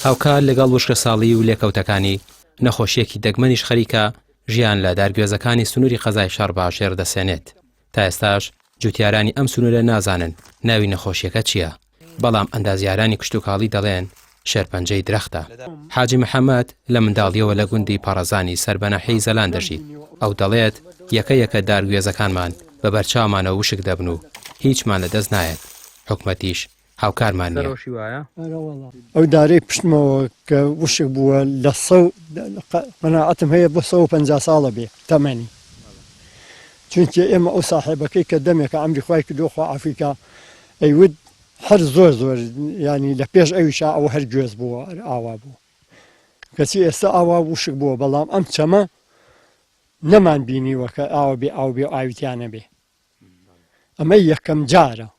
هاوکات لەگەڵ وشکەساڵی و لێکەوتەکانی، نەخۆشییەکی دەگمەنیش خەریکە ژیان لە دارگوێزەکانی سنووری قەزای شارباژێڕ دەسێنێت. تا ئێستاش جوتیارانی ئەم سنوورە نازانن ناوی نەخۆشییەکە چییە، بەڵام ئەندازیارانی کشتوکاڵی دەڵێن شێرپەنجەی درەختە. حاجی محەمەد لە منداڵییەوە لە گوندی پەڕەزانی سەر بە ناحیەی زەلان دەژیت، ئەو دەڵێت، یەکە یەکە دار گوێزەکانمان بە بەرچاومانەوە وشک دەبن و هیچمان لە دەست نایەت، حکومەتیش هاوکارمان نییە. ئەو دارەی پشتمەوە کە وشک بووە لە سەو قەناعەتم هەیە بۆ 150 ساڵە بێ تەمەنی چونکە ئێمە ئەو ساحێبەکەی کە دەمێکە ئەمری خوای کردو خوا ئەفریکا ئەیوت هەر زۆر زۆر ینی لە پێش ئەویشا ئەوە هەر گوێز بووە ئاوا بوو کەچی ئێستا ئاوا وشک بووە بەڵام ئەم چەمە نەمان بینیوە کە ئاوە بێ ئاو بێ ئاویتیانە بێ ئەمە یەکەم جارە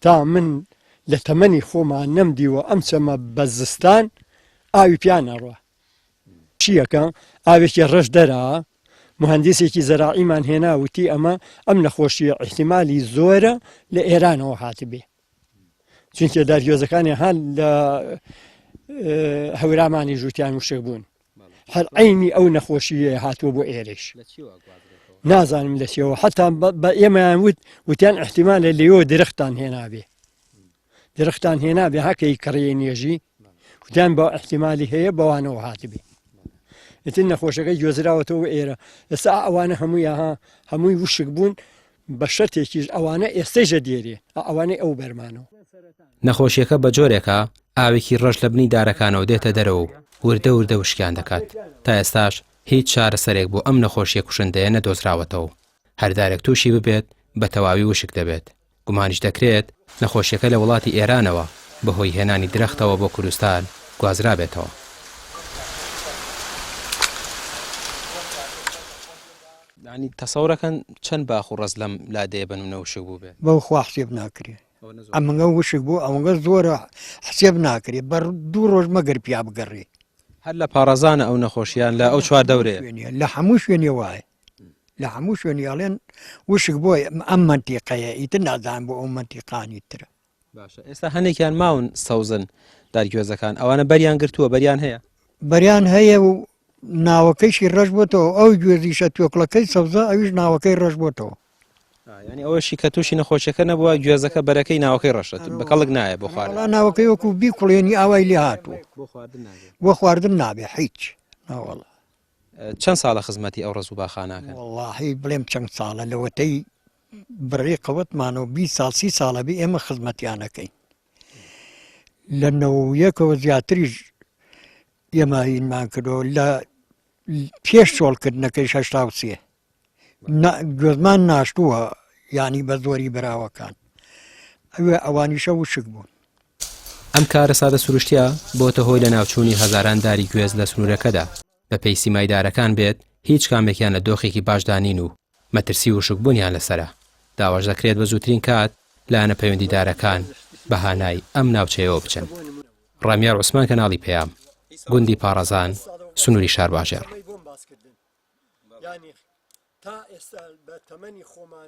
تا من لە تەمەنی خۆمان نەمدیوە ئەم چەمە بە زستان ئاوی پیان نەڕوە چیەکە ئاوێکی ڕەش دەرا مهندسێکی زەراعیمان هێنا وتی ئەمە ئەم نەخۆشیە ئیحتیمالی زۆرە لە ئێرانەوە هاتبێ چونکە دارگوێزەکانی ها لە هەورامانی ژووتیان وشک بوون هەر عینی ئەو نەخۆشیە هاتووە بۆ ئێرەش نازانم لە چیەوە حتا بە ئێمەیان وت وتیان احتیمالە لێەوە درختان هێنابێ درختان هێنابێ هەکەی کڕیە نێژی وتیان بە احتیمالی هەیە بەوانەوە هاتبێ ئیتر نەخۆشەکەی گوێزراوەتەوە ئێرە ئێستا ئەوانە هەمووی ها هەمووی وشک بوون بە شەرتێکیش ئەوانە ئێستەیشە دێرێ ئەوانەی ئەو بەرمانەوە. نەخۆشیەکە بە جۆرێکە ئاوێکی ڕەش لە بنی دارەکانەوە دێتە دەرەوە و وردە وردە وشکیان دەکات، تا ئێستاش هیچ چارەسەرێک بۆ ئەم نەخۆشیە کوشندەیە نەدۆزراوەتەوە و هەر دارێک تووشی ببێت بە تەواوی وشک دەبێت. گومانیش دەکرێت نەخۆشیەکە لە وڵاتی ئێرانەوە بەهۆی هێنانی درەختەوە بۆ کوردستان گوازرابێتەوە. یانی تەسەورەکەن چەند باخ و ڕەز لەم لادێیە بن و نەوشک بووبێ؟ بەو خوا حسێب ناکرێ ئەمنگە وشک بوو ئەوەنگە زۆرە حسێب ناکرێ بەر دوو ڕۆژ مەگەر پیا بگەڕێ. هەر لە پاڕەزانە ئەو نەخۆشیان لە ئەو چوار دەورەیە؟ لە هەموو شوێنێ وایە. لە هەموو شوێنی ئەڵێن وشک بۆ ئەم مەنتیقەیە ئیتر نازانم بۆ ئەو مەنتیقانی ترە. باشە ئێستا هەنێکیان ماون سەوزن دارگوێزەکان ئەوانە بەریان گرتووە بەریان هەیە؟ بەریان هەیە و ناوەکەیشی ڕەش بۆتەوە ئەو گوێزیشە توێکڵەکەی سەوزە ئەویش ناوەکەی ڕەش بۆتەوە. یانی ئەوەشی کە تووشی نەخۆشیەکە نەبووە گوێزەکە بەرەکەی ناوەکەی ڕەشە بە کەڵک نایە بۆ خواردن ناوەکەی وەکو بیکوڵێنی ئاوای لێ هاتووە بۆ خواردن نابێ هیچ ناوەڵا. چەند ساڵە خزمەتی ئەو ڕەز و باخانە ئەکەن؟ وەڵاهی بڵێم چەند ساڵە لەوەتەی بڕی قەوەتمانەوە 20 ساڵ سی ساڵە بی ئێمە خزمەتیان ئەکەین لە نەوەیەکەوە زیاتریش ئێمە هینمان کردەوە لە پێش چۆڵکردنەکەی 83 گوێزمان ناشتووە یانی بە زۆری براوەکان ئەوێ ئەوانیشە وشک بوون. ئەم کارەساتە سروشتیە بۆتە هۆی لەناوچوونی هەزاران داری گوێز لە سنوورەکەدا، بەپێی سیمای دارەکان بێت هیچ کامێکیان لە دۆخێکی باشدا نین و مەترسی وشکبوونیان لەسەرە، داواش دەکرێت بە زووترین کات لایەنە پەیوەندیدارەکان بە هانای ئەم ناوچەیەوە بچن. ڕامیار عوسمان کەناڵی پەیام، گوندی پاڕەزان، سنووری شارباژێڕ.